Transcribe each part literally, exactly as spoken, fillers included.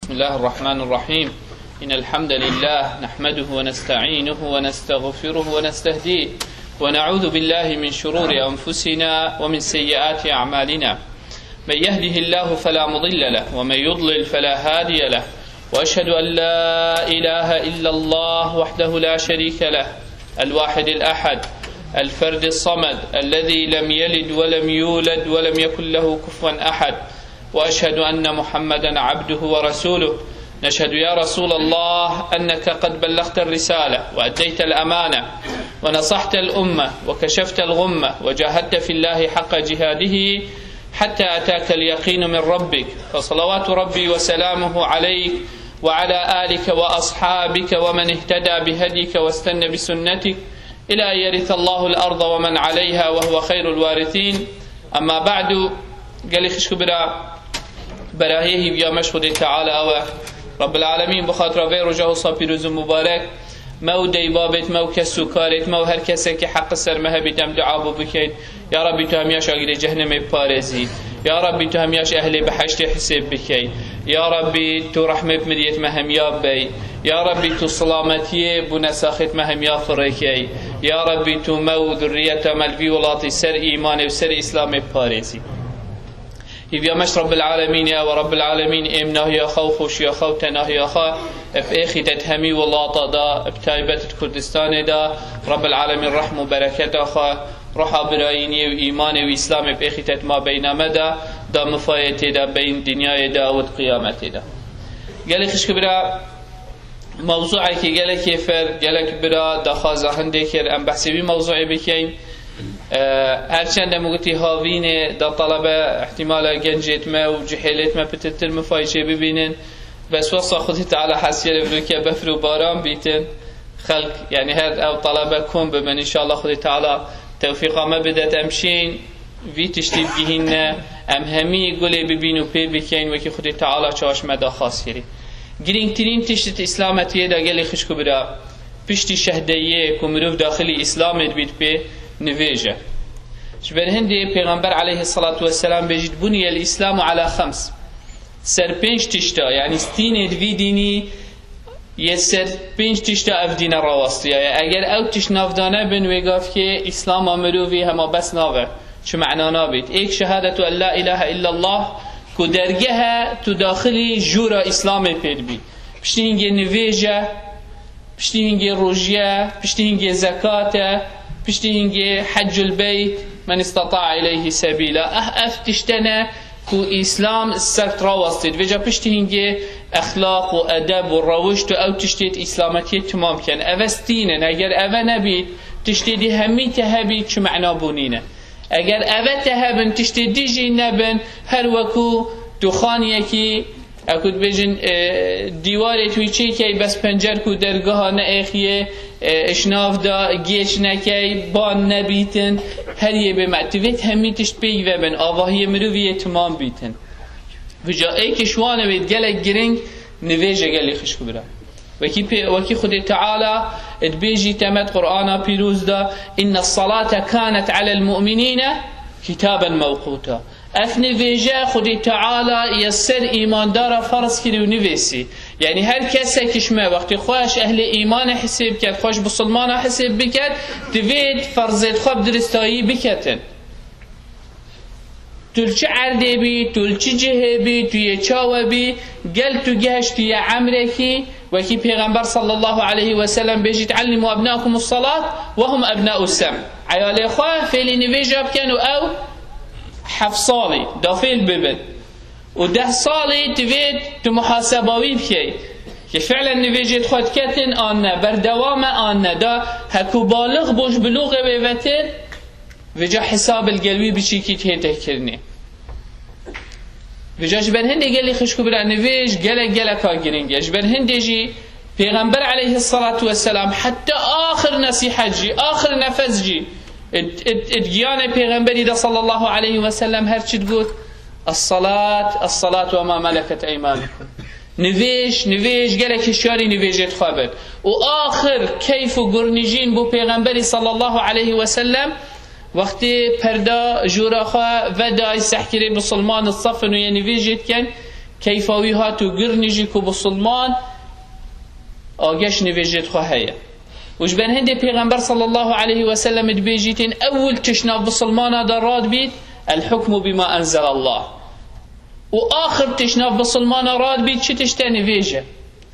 بسم الله الرحمن الرحيم. إن الحمد لله نحمده ونستعينه ونستغفره ونستهديه، ونعوذ بالله من شرور أنفسنا ومن سيئات أعمالنا. من يهده الله فلا مضل له، ومن يضلل فلا هادي له، وأشهد أن لا إله إلا الله وحده لا شريك له، الواحد الأحد، الفرد الصمد، الذي لم يلد ولم يولد ولم يكن له كفوا أحد، وأشهد أن محمدا عبده ورسوله. نشهد يا رسول الله أنك قد بلغت الرسالة وأديت الأمانة ونصحت الأمة وكشفت الغمة وجاهدت في الله حق جهاده حتى أتاك اليقين من ربك، فصلوات ربي وسلامه عليك وعلى آلك وأصحابك ومن اهتدى بهديك واستن بسنتك إلى أن يرث الله الأرض ومن عليها وهو خير الوارثين. أما بعد، gelî xişk û bira, berahiyê hîviya me ji Xwedê Teala ew e. Rabbil Alemîn bi xatira vê roja wisa pîroz û mubarek, me û deybabêt me û kes û karêt me û her kesekî heqi ser me hebît em dua bû bikeyn. Ya Rabbî, tu hemiya ji agirê cehennemê biparêzî. Ya Rabbî, tu hemiya ji ehlê behiştê hisêb bikey. Ya Rabbî, tu rehmê bi miriyêt me hemiya bey. Ya Rabbî, tu silametiyê bûne saxêt me hemiya firêkey. Ya Rabbî, tu me û zurriyeta me li vî welatî ser îmanê û ser îslamê biparêzî. Hîviya me ji Rabbil Alemîn e, we Rabbil Alemîn êm nahiya xwe û xweşiya xwe û tenahiya xwe bi êxî te di hemî welata de, bi taybet di Kurdistanê de, Rabbil Alemîn rehm û bereketa xwe, ruha birayîniyê û îmanê û îslamê bi êxî te di mabeyna me de, da mifayê tê de beyn dinyayê de û di qiyametê de. Gelî xişk bira, mewzûekî gelekî fer, gelek bira daxwaza hindê kir, em behsê wî mewzûê bikeyn. E, her çend em gotî havînê da talebe, ihtimala gencêt me û cihêlêt me pitirtir mifayê çê bibînin. Bes wesa Xwedê Teala hesiyê li vî ke befr û baran bîtin. Xelk, yani her ew talebe kom bibin, înşallah Xwedê Teala tewfîqa me bidet, em şîn vî tiştî bigihînne, em hemî gulê bibîn û pê bikeyn, wekî Xwedê Teala çawa ji me daxwaz kirî. Girîngtirîn tişt di îslametiyê de gelî xişk û bira, piştî şehdeyê ku mirov daxilî îslamê dibît pê nivêj e. Ji ber hindê Pêxember aleyhisselatu vesselam bêjît, "Buniyel îslamu ala xems." Ser pênc tişta, yani stînê di vî dînî yê ser pênc tişta ev dîne rawastiyaye. Eger ew tişt nav de nebin, wê gavkê îslama mirovî hema bes nabe. Çi mena nabît. Êk şehadetu en la ilahe illallah, ku dergeh e tu daxilî jûra îslamê pê dibî. Piştî hingê nivêj e, piştî hingê rojî ye, piştî hingê zekat e, piştî hingê heccul beyt, men istata'a ileyhi sebîla. Eh, ev tişte ne ku îslam sert rawestî. Vêca piştî hingê exlaq û edeb û rewişt û ew tiştê di îslametiyê timam ken. Eve stîn in. Eger eve nebî, tiştê dî hemî te hebî, çi mena bûnî ne. Eger eve te hebin, tiştê dî jî nebin, her weku tu xaniyekî, eku dibêjin, e, dîwarê tu çêkey, bes pencer ku dergeha neêxiye, e, îşnav da gêç nekey, ban nebîtin, her yê bê me. Tu vê hemî tişt pêk vebin, avahiyê mirovî yê timam bîtin. Vêca êkê ji wan e wê gelek giring nivêje gelî xişk bira. Wekî pê, wekî Xwedê Teala dibêjî temet Qur'ana pîroz de, "Inne salate kanet alel mu'minîne kitaben mewquta." Ev nivêje Xwedê Teala ya ser îmandara ferz kirî û nivêsî. Yani her kesekî ji me wextê xwe ji ehlê îmanê hisêb ket, xwe ji bisilmana hisêb biket, divê ferzêt xwe bi diristayî biketin. Tu li çi erdê bî, tu li çi cihê bî, tu yê çawe bî, gel tu gehiştiye emrekî, wekî Pêxember sallallahu aleyhi ve sellem bêjît, "Allimû ebnâkumus salât ve hum ebnâus sem." Eyalê xwe fêlî nivêja bikin û ew heft salî da fêl bibin. Û deh salî divê tu muhaseba wî bikey. Ki fi'len nivêjê xwe diketin an ne, berdewam e an ne, da heku balix bû ji bilûxê wê vetir, vêca hesab li gel wî biçîkî tê têkirinê. Vêca ji ber hindê gelî xişk û bira nivêj gelek geleka giring e. Ji ber hindê jî Pêxember aleyhissalatu vesselam heta axir nesîhet jî, axir nefes jî, id, id, id giyanê Pêxemberî de sallallahu aleyhi ve sellem her çi digot, "Es-salat, es-salat ve ma meleket eymanukum." Nivêj, nivêj, gelek hişyarî nivêjê xwe bin. Û axir keyf û gurnîjîn bû Pêxemberî sallallahu aleyhi ve sellem, wextê perda jûra xwe vedayî sehkirê bisilman sefin û yê nivêjê dikin, Keyfa wî hat û girnî jî ku bisilman ageş nivêjê xwe heye. Û ji ber hindê Pêxember sallallahu aleyhi ve sellem dibêjîtin, ewil tişt nav bisilmana de radbît, el hukmu bima enzelallah. Û axir tişt nav bisilmana radbît, çi tişt e? Nivêj e.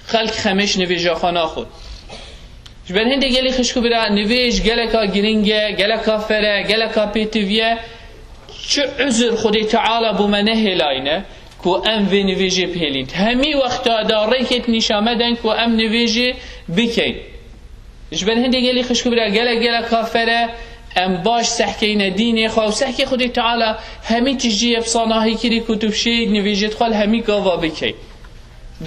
Xelk xemêş nivêja xwe naxwin. Ji ber hindê gelî xişk û bira, nivêj geleka giring e, geleka fer e, geleka pêtivî ye. Çi uzur Xwedê Teala bo me nehêlayne ku em vê nivêjê bihêlîn. Hemî wexta da rêkêt nîşa me den ku em nivêjê bikeyn. Ji ber hindê gelî xişk û bira, gelek geleka fer e, em baş sehkeyne dînê xwe û sehkê Xwedê Teala hemî tijî ye bi sanahî kirî ku tu bişêyî nivêjêt xwe li hemî gava bikey.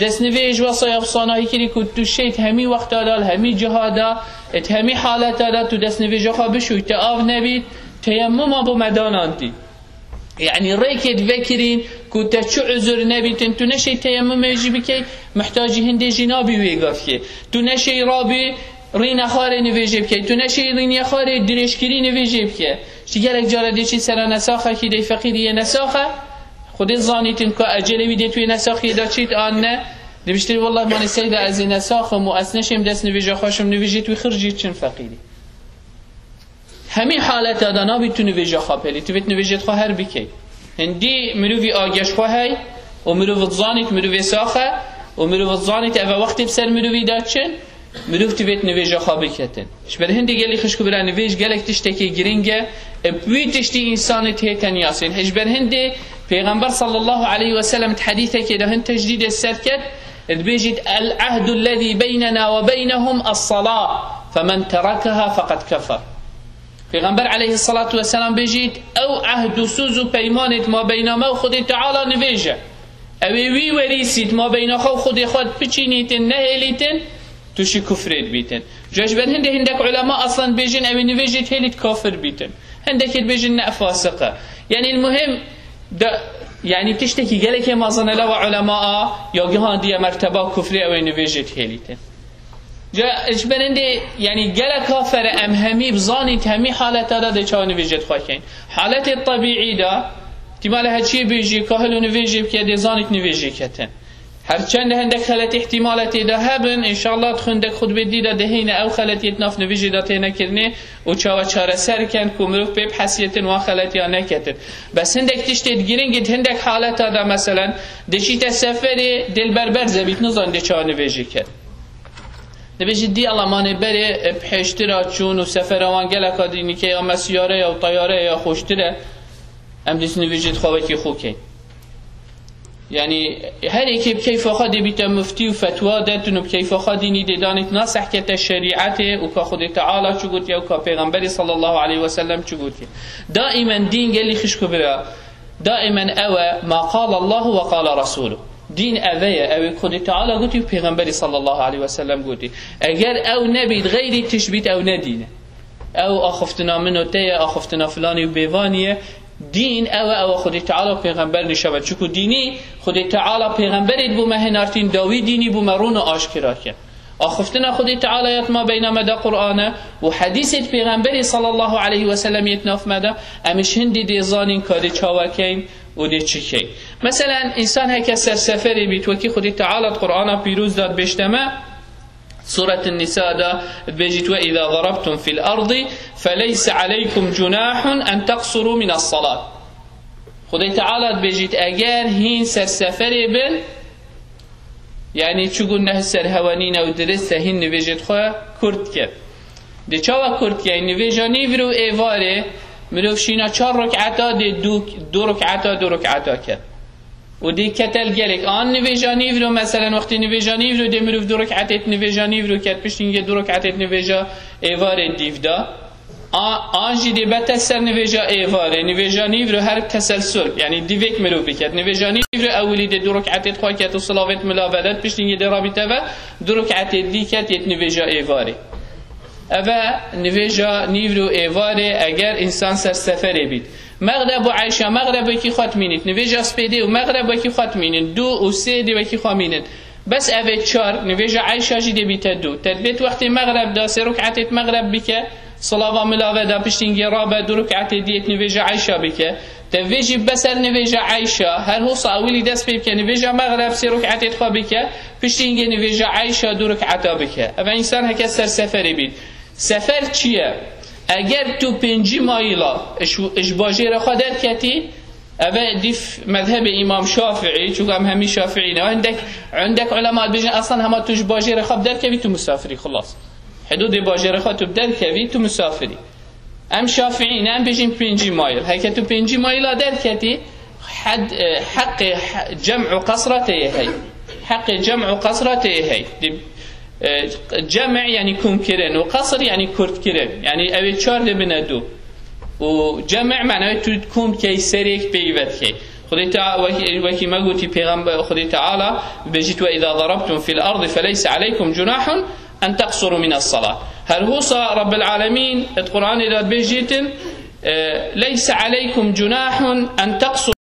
Destnivêj wesa ya bi sanahî kirî ku tu şêyt hemî wexta da, li hemî ciha da, di hemî haleta da tu destnivêja xwe bişûyt, te av nebît, teyemmuma bo me danandî. Yanî rêkêt vekirîn ku te çi uzur nebîtin, tu neşey teyemmumê jî bikey, mihtacî hindê jî nabî wê gavkê. Tu neşey rabî rîna xarê nivêjê bikey, tu neşey rîniye xarê dirêjkirî nivêjê bike. Ji gelek cara dê çî sera nesaxekî dey feqîrî yê nesaxe, Xwedê zanîtin ku ecelê wî dê tu yê nesaxiyê de çît an ne. Dibiştir, "Wellah, manê seyda ez ê nesaxim û ez neşêm dest nivêja xwe şim, nivêjê tu xircî çin feqîrî." Hemî haleta de nabî tu nivêja xwe pelî, tu vêt nivêjê xwe her bikey. Hindî mirovî ageş xwe hey û mirov zanît mirovê saxe û mirov zanît eve wextê bi ser mirovî de çin, Mirov divêt nivêja xwe biketin. Ji ber hindê gelî xişk û bira nivêj gelek tiştekê giring e. Bi wî tiştî însanê tihê tenyasên. Ji ber hindê Pêxember sallallahu aleyhi ve sellem di hedîsekê de hin tecdîdê ser ket. Dibêjît, "El ahdu lezî beynena ve beynehum es-salâ, femen terekeha feqed kefer." Pêxember aleyhissalatu vesselam bêjît, "Ew ehd û soz û peymanê di mabeyna me û Xwedê Teala nivêj e. Ew ê wî werîsî di mabeyna xwe û Xwedê xwe biçînîtin, nehêlîtin, tu jî kufrê dibîtin." Ji ber hindê hindek ulema aslan dibêjin, ew ê nivêjê hêlît kafir bîtin. Hindekê dibêjin ne, fasiq e. Yanî muhim de, yanî tiştekî gelekê mezin e, lawa ulema a ya gihandiye merteba kufrê, ew ê nivêjê hêlîtin. Ca, ji ber hindê, yanî gelek kafir e, em hemî bizanît, hemî haleta da dê çawa nivêjê xwe keyn. Haletê tebîî da, îhtîmal e heçiyê bêjî, kahil û nivêjê bike, dê zanît nivêjê ketin. Her çend hindek xeletî îhtîmale tê de hebin, înşallah di hindek xutbê dî de dê heyne ew xeletiyê di nav nivêjê de têne kirinê û çawa çareser ken ku mirov pê bihesiyetin wan xeletiya neketin. Bes hindek tiştê di giring ê di hindek haleta de, meselen, dê çîte seferê, dê li ber berze bît, nizan dê çawa nivêjê ket. Dibêjî dî elemanê berê, e, bi hêştira çûn û sefera wan geleka dînî ke ya me siyare ya û teyare ya xweştir e, em dîs nivêjê di xwe wekî xwe keyn. Yanî her yekê bi keyfa xwe dê bîte muftî û fetwa detin û bi keyfa xwe dînî dê danît, naseh kete şerîetê û ka Xwedê Teala çi gotiye û ka Pêxemberê sallallahu aleyhi ve sellem çi gotiye. Daimen dîn gelî xişk û bira, daimen ew e, ma qala Allahu ve qala Resûlu. Dîn ev e, ew ê Xwedê Teala gotî û Pêxemberî sallallahu aleyhi ve sellem gotî. Eger ew nebît, xeyrî tişt bît, ew ne dîn e. Ew axiftina min û te ye, axiftina filanî û bêvanî ye. Dîn ew e, ew e Xwedê Teala û Pêxember nîşa ve. Çiku dînî Xwedê Teala Pêxemberê bo me hinartîn, dawî dînî bo me rûn û aşkira kir. Axiftina Xwedê Teala ya di mabeyna me de Qur'an e û hedîsê di Pêxemberê sallallahu aleyhi ve sellem yê di nav me de, em ji hindî dê zanîn ka dê çawa keyn û dê çi keyn. Meselen, însan heke ser seferê bît, wekî Xwedê Teala di Qur'ana pîroz de dibêjte me, Suret Nîsa de dibêjît, "Ve îza darabtum fil ardi feleyse aleykum cunahun en teqsuru minas salat." Xwedê Teala dibêjît, eger hîn ser seferê bin, yanî çigun neh ser hewenîne û dirist e, hîn nivêjêt xwe kurt ke. Dê çawa kurt ke? Nivêja nîvro êvarê, mirov şîna çar ruk'eta dê du, du ruk'eta, du ruk'eta ke. Û dê ketel gelek. An nivêja nîvro, meselen, wextê nivêja nîvro dê mirov du ruk'etê nivêja nîvro ket, piştî hingê du ruk'etê nivêja êvarê dîv da. A-, an jî dê bete ser nivêja êvarê, nivêja nîvro her teselsul, yanî divêk mirov biket. Nivêja nîvro ewilî dê du ruk'etê xwe ket û silavêt mila vedet, piştî hingê dê rabîte ve du ruk'etê dî ket yêt nivêja êvarê. Eve nivêja nîvro êvarê eger însan ser seferê bît. Mexreb û eyşa, mexreb wekî xwe dimînît. Nivêja spêdê û mexreb wekî xwe dimînin. Du û sê dê wekî xwe mînin. Bes evê çar, nivêja eyşa jî dê bîte du. Te dibêt wextê mexreb da sê ruk'etêt mexreb bike, Silava milave da piştî hingê rabe du rik'etê diyek nivêja Eyşa bike. Te vê jî beser nivêja Eyşa, her hosa ewilî dest pê bike, nivêja Mexreb sê rik'etê xwe bike, piştî hingê nivêja Eyşa du rik'eta bike. Eve însan heke ser seferê bît. Sefer çi ye? Eger tu pêncî mayîla ji, ji bajêrê xwe derketî, eve dîf mezhebê Îmam Şafîî, çunka em hemî Şafîî ne. Hindek, hindek ulema dibêjin, eslan hema tu ji bajêrê xwe bi derkevî, tu misafirî, xilas. Hidûdê bajêrê xwe tu bi derkevî, tu misafirî. Em Şafîî ne, em bêjin pêncî mayl. Heke tu pêncî mayla derketî, hed, e, heqê he-, cem û qesra tê yê hey. Heqê cem û qesra tê yê hey. Di, e, cem' yanî komkirin û qesr yanî kurtkirin. Yanî ew ê çar dibine du. Û cem' mane tu kom dikey, serêk pêyî vedikey. Xwedê Teala wekî, wekî me gotî, Pêxember, Xwedê Teala bêjît, "Ve îza darabtum fil ardi feleyse aleykum cunahun en teqsuru mines salah." Her hosa Rabbil Alemîn di Qur'anê de dibêjîtin, e, "Leyse aleykum cunahun en teqsuru."